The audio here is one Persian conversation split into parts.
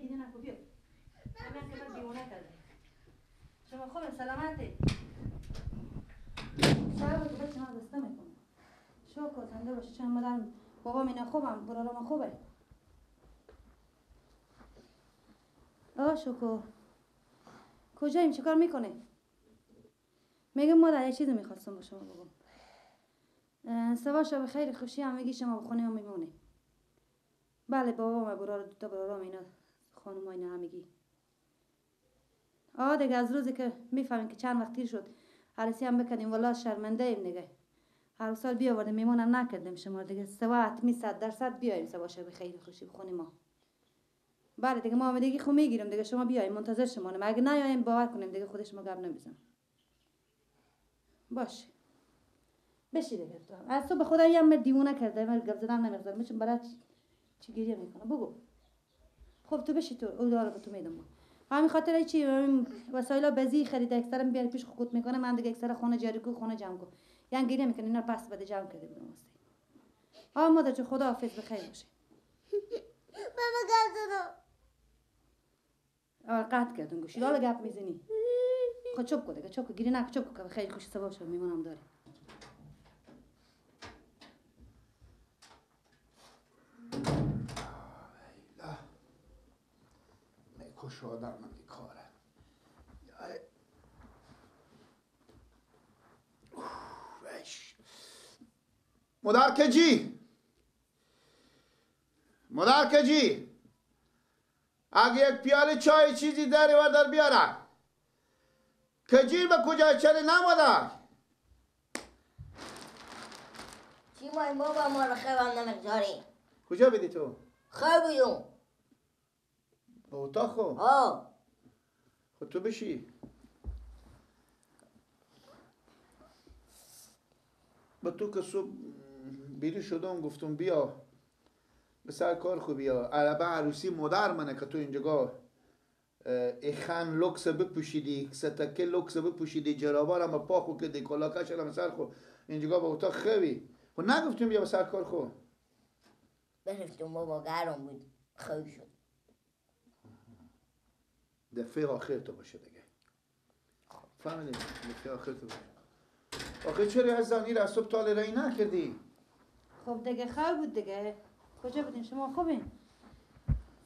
گیری نکو بیا. همین که من دیوانه کرده. شما خوبین سلامتی. صاحب تو بچه من دسته میکنه. شکر زنده باشه چند مادرم بابام اینا خوبم برارم خوبه. آه شکر. کجاییم چیکار میکنه؟ میگم مادر یه چیزی میخواستم با شما بگم. سوا شب خیر خوشی همگی شما به خونه ما میمونه. بله بابام برار دو تا برارم اینا خانم اینا همگی. آه دیگه از روزی که میفهمیم که چند وقت تیر شد عروسی هم بکردیم والله شرمنده ایم دیگه. هر سال بیاوردیم میمونم نکردیم شما دیگه سوا حتمی 100% بیایم سوا شب خیر خوشی به خونه ما. بله دیگه ما آمادگی خو میگیریم دیگه شما بیایم منتظر شما. اگه نیایم باور کنیم دیگه خودش ما گپ نمیزنه. باشه. بشی دیگه تو. از تو به خدا یه دیوونه کرده من گپ زدن نمیذارم. میشم برات چی گریه میکنه بگو. خب تو بشی تو او داره به تو میدم. همین خاطر چی وسایل بزی خرید اکثرا بیار پیش خود میکنه من دیگه اکثرا خونه جاری کو خونه جمع کو. یعنی گریه میکنه اینا پس بده جمع کرده بودم واسه. آ مادر جو خدا حافظ بخیر باشه. بابا گپ زدم. آره قطع کردن گوشی. حالا گپ میزنی. خب چوب کو دیگه چوب کو گیری نکن چوب کو خیلی خوش سبب شد میمونم داره. میکش آدم من کاره. مادر کجی؟ مادر کجی؟ اگه یک پیاله چای چیزی داری وردار بیاره. کجی به کجا چرا نمادر؟ چی مای بابا ما رو خیلی نمیگذاری. کجا بدی تو؟ خیلی بیدون. به اتاق خو؟ آه. خود تو بشی. با تو که صبح بیرون شدم گفتم بیا به سر کار خو بیا. عربه عروسی مادر منه که تو اینجا اخن لوکس بپوشیدی ستکه لوکس بپوشیدی جرابارم به پا خو کردی کلاکش هم سر خو اینجا به اتاق خوی. خب نگفتم بیا به سر کار خو. برفتم بابا گرم بود خوی شد. دفعه آخر تو باشه دیگه. فهمیدی؟ دفعه آخر تو باشه. آخه چرا از زنی را صبح تا رای نکردی؟ خب دیگه خیر بود دیگه. کجا بودین شما خوبین؟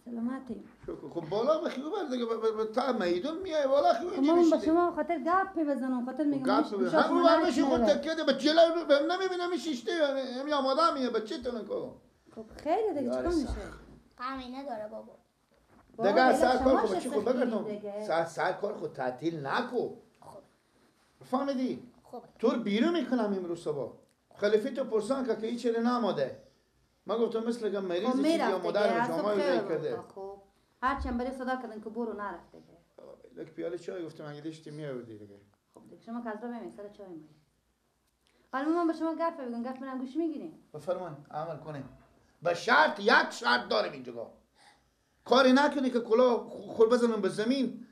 سلامتی. خب بالا بخی ببر دیگه تا میدون میای بالا خو اینجا میشی. من با شما خاطر گپ بزنم خاطر میگم میشه. هم بر میشی خود تکیه ده به جلو بهم نمیبینم شیشته همی آماده میه بچه تون کو. خب خیلی دیگه چیکار میشه؟ غمی نداره بابا. دیگه سر کار خود چی خود بگردم. سر کار خود تعطیل نکو. خب. فهمیدی؟ خب. تو رو بیرون میکنم امروز صبح. خلیفه تو پرسان که که چرا ناماده. من گفتم مثل که مریض چیزی یا مادر جامعه رو کرده. خب هرچند برای صدا کردن که برو نرفت دیگه. یک پیاله چای گفتم اگه داشتی میآوردی دیگه. خب دیگه شما که از راه میای سر چای میای. حالا من با شما گپ بگم گپ منم گوش میگیرین. بفرمایید عمل کنیم. به شرط یک شرط داریم اینجا. کاری نکنی که کلا خور بزنم به زمین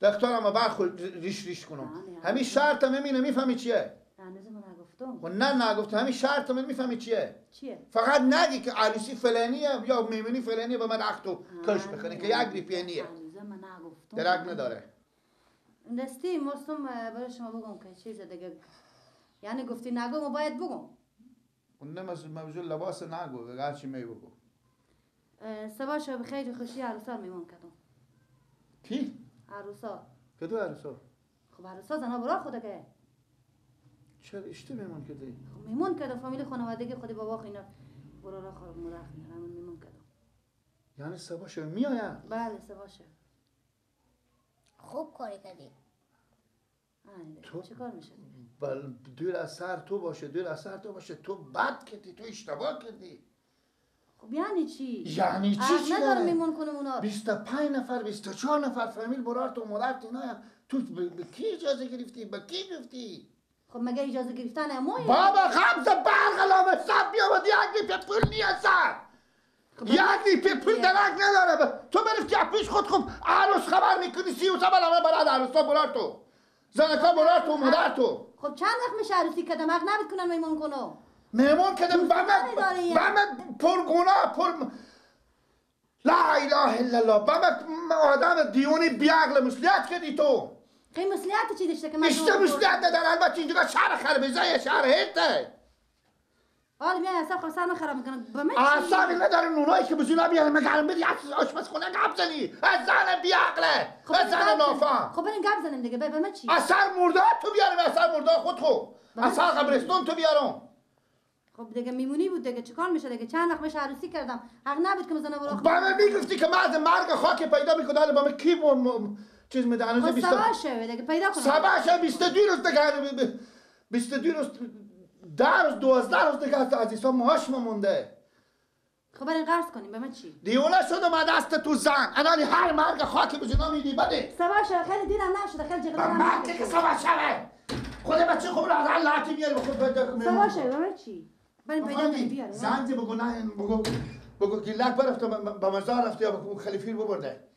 دخترم برخور ریش ریش کنم. همین شرط هم همینه میفهمی چیه؟ هنوز من نگفتم. خب نه نگفتم همین شرط من میفهمی چیه؟ چیه؟ فقط نگی که عروسی فلانیه یا میمونی فلانیه به من عقد کش بخنی که یک ریپیانیه. هنوز من نگفتم. درک نداره. دستی مستم برای شما بگم که چیز دیگه یعنی گفتی نگو ما باید بگم. اون نه موضوع لباس نگو هر چی می بگو. صبح شب خیر خوشی عروسا میمون کردم. کی؟ عروسا. کدو عروسا؟ خب عروسا زنا برا خدا که. چرا اشته میمون کردی؟ خب میمون کردم فامیل خانوادگی خود بابا خو اینا برا خو مادر خو اینا میمون کردم. یعنی صبح شب میآید؟ بله صبح شب. خوب کاری کردی. تو چیکار میشه؟ بل دور از سر تو باشه دور از سر تو باشه تو بد کردی تو اشتباه کردی. خب یعنی چی؟ یعنی چی چی نداره میمون کنم اونا 25 نفر 24 نفر فامیل برار تو مادر اینا تو به کی اجازه گرفتی؟ به کی گفتی؟ خب مگه اجازه گرفتن ما بابا خمس برق لامه سب بیامد یک ریپه پول نیست یک ریپه پول درک نداره تو برفتی پیش خود خب عروس خبر میکنی 33 بلا براد عروسا برار تو زنکا برار تو مادر تو. خب چند وقت میشه عروسی کردم حق نبود کنم میمون کنم. مهمان کردم بمه پر گناه پر لا اله اله الا الله. بابا آدم دیونی بیعقل مسئولیت کردی تو. خیلی مسئولیت چی داشته که من اشته مسئولیت نداره. البته اینجا شهر خربزه شهر هرته. حالا میای اعصاب خود سرم خراب میکنه. با من اعصاب نداره. اونایی که بزونا بیارن مگرم بدی از آشپزخونه گپ زنی. از زن بیعقله، از زن نافهم. خب بریم گپ زنیم دیگه. به من چی؟ اثر مرده تو بیارم، اثر مرده خود خو، اثر قبرستون تو بیارم. خب دیگه میمونی بود دیگه. چیکار میشه دیگه؟ چند وقت میشه عروسی کردم، حق نبود که مزنه برو. با من میگفتی که من از مرگ خاک پیدا میکنم. با من کی چیز میده؟ هنوز 20 سبا شوه دیگه پیدا کنم. سبا شوه 22 روز دیگه، 22 روز، 10 روز، 12 روز دیگه از عزیزا ماش مونده. خب برین قرض کنیم. به من چی؟ دیوانه شدم از دست تو زن. انالی هر مرگ خاکی بزنم میدی بده. سبا شوه خیلی دیرم نشده، خیلی جغدارم. من که سبا شوه خود بچه خوب را از لاتی میاری خود پیدا کنم. سبا شوه به من چی؟ برین پیدا کنیم بیاریم. زنج بگو نه بگو بگو گیلک برفت به مزار رفت یا بگو خلیفی ببرده.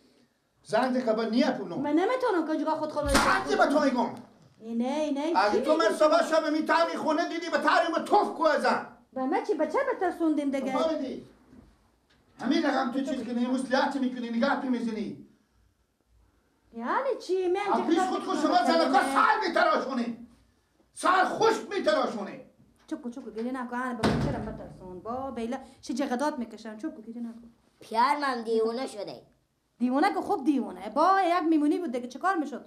زنج که با نیه پونو. من نمیتونم که جگاه خود خود. زنج به تو میگم. نه نه اگه تو من صبح شب میتانی خونه دیدی به تریم توف کو ازم. به من چی؟ بچه بترسوندیم دیگه. فهمیدی؟ همین رقم تو چیزی که مسئولیت میکنی نگاه میزنی. یعنی چی؟ من پیش خود خود شما زنکا سر میتراشونی، سر خشک میتراشونی. چوکو چوکو گریه نکن. انا به بچه بترسون با بیلا چه جغدات میکشم. چوکو گریه نکن. پیرمم دیوونه شده. دیوونه که خوب دیوونه. با یک میمونی بود دیگه چیکار میشد؟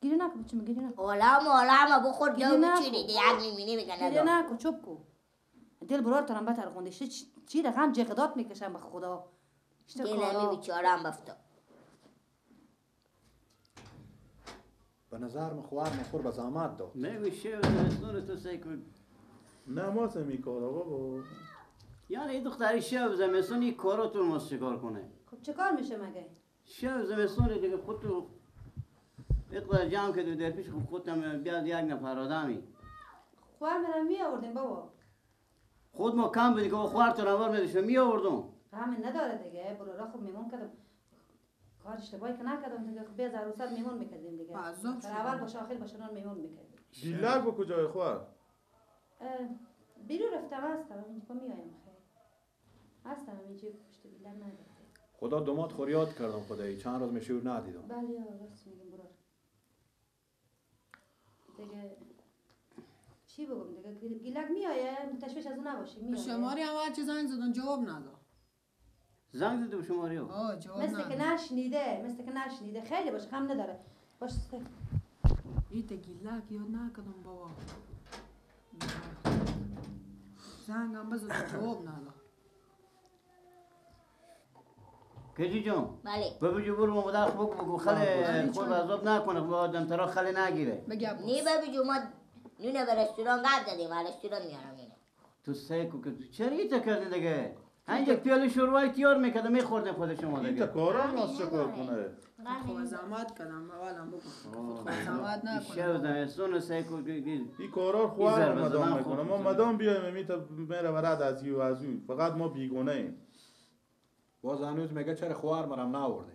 گریه نکن بچه، گریه نکن. عالم عالم بخور بیا بچینی دیگه یک میمونی میگه گریه نکن. چوب کو دل برار ترم بتر خونده. چی رقم جغدات میکشم به خدا. دلمی بیچارم بفتا. به نظر من خوار مخور به زحمت داد. نمیشه زمستون تو سعی کن. نه ما سمی کارا بابا. یعنی دختری شب زمستون این کارا تو ما چیکار کنه؟ خب چیکار میشه مگه؟ شب زمستون دیگه خود تو اقدر جمع کردی در پیش خودم بیاد یک نفر آدمی. خوار منم می آوردیم بابا. خود ما کم بودی که خوار تو نوار میداشتم می آوردم. همین نداره دیگه. برو خب میمون کردم. کار اشتباهی که نکردم دیگه. خب بیز عروسات میمون میکردیم دیگه. اول باشه آخر باشه نون میمون میکردیم. دیلک با کجای خوار؟ بیرون رفتم هستم اینجا میایم خیر. هستم اینجا پشت بیلر نداره. خدا دومات خوریات کردم خدایی چند روز میشه ندیدم. بله راست میگم برو. دیگه چی بگم دیگه؟ گیلک میایه تشویش از اون نباشی میایه. شماری هم هر چه زنگ زدن جواب نداد. زنگ زده به شماری ها؟ جواب مثل که نشنیده، مثل که نشنیده. خیلی باشه غم نداره. باشه ایت گیلک یاد نکردم بابا. زنگم بزد جواب نداد. کجی جان؟ بله. بابا برو مادر خب بگو خاله خود عذاب نکنه با آدم ترا خاله نگیره. نی بابا جو ما نونه به رستوران قبض دادیم، رستوران میارم اینو. تو سیکو که تو چرا ایتا کردی دیگه؟ اینجا پیاله شوربای تیار میکردم میخوردیم خود شما دیگه. ایتا کارا ناس چکار کنه؟ خب زحمت کردم اولم بگو. خود زحمت نکنه. شب زمستون سیکو این کارا خوار مدام میکنه. ما مدام بیایم میتا میره برد از یو از او. فقط ما بیگونه ایم. باز هنوز میگه چرا خوار مرم نآورده.